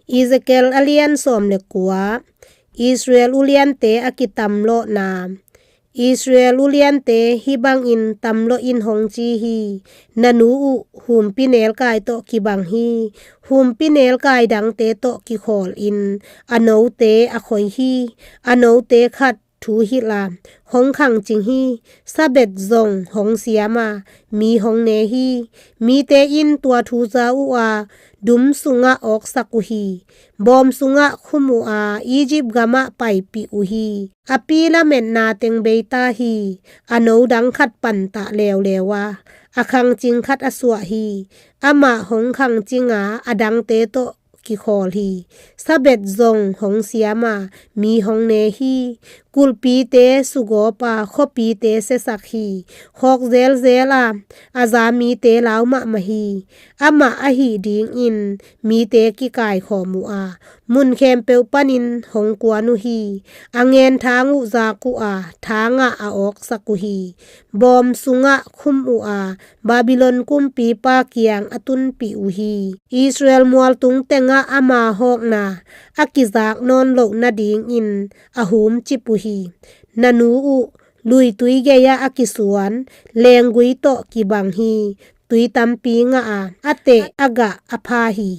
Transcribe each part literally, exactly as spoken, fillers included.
Ezekiel a lian sawm le kua. Israel uliante a kitamlawhna. Israel uliante hih bangin tamlawh in hong ci hi: Na nu uh humpinelkai tawh kibang hi. Humpinelkai dangte tawh kikhawl in a note a khoi hi. A note khat thu hilh a, hong khangcing hi. Sabbath zong hong siam a, mi hong ne hi. Mite in tua thu za uh a, dum sungah awksak uh hi. Bawm sungah khum uh a, Egypt gamah paipih uh hi. A pi lametna teng bei ta hi. A no dang khat pantah leuleu a, a khangcing khat a suah hi. Amah hong khangcing a, a dangte tawh kikhawl hi. Sabbath zong hong siam a, mi hong ne hi. Kulhpite sugawp a, khuapite siasak hi. Khawk zelzel a, a za mite lau mahmah hi. Amah ahih dingin mite kikaikhawm uh a, mun khempeuh panin hong kuan uh hi. A ngen thang uh zak uh a, thangah a awksak uh hi. Bawm sungah khum uh a, Babylon kumpipa kiang a tunpih uh hi. Israel mualtung tengah ama hawkna a kizak nawn loh nadingin a humcip uh hi. Na nu uh luitui gei-ah a kisuan, lenggui tawh kibang hi. Tui tampi ngah a, a teh a gah a pha hi.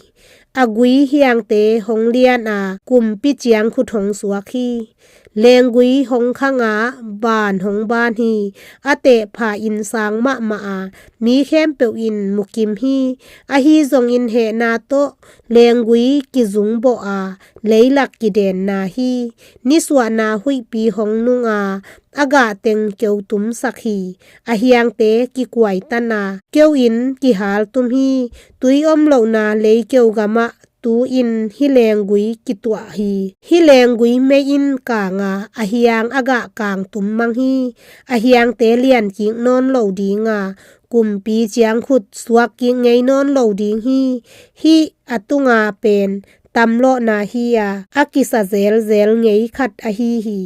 A gui hiangte hong lian a, kumpi ciangkhut hong suak hi. Lenggui hong khang a, ban hong ban hi. A teh pha in sang mahmah a, mi khempeuh in mukim hi. Ahi zongin hehna tawh lenggui kizungbawh a, leilak kidenna hi. Nisuahna huihpi hong nung a, a gah teng keutumsak hi. A hiangte kikuaitan a, keu in kihaltum hi. Tui om lohna leikeu gamah tu-in hih lenggui kituah hi. Hih lenggui mei in kang a, a hiang a gah kangtum mang hi. A hiangte liankik nawn lo ding a, kumpi ciangkhut suakkik ngei nawn lo ding hi. Hih a tunga pen tamlawhna hi a, a kisa zelzel ngei khat ahi hi.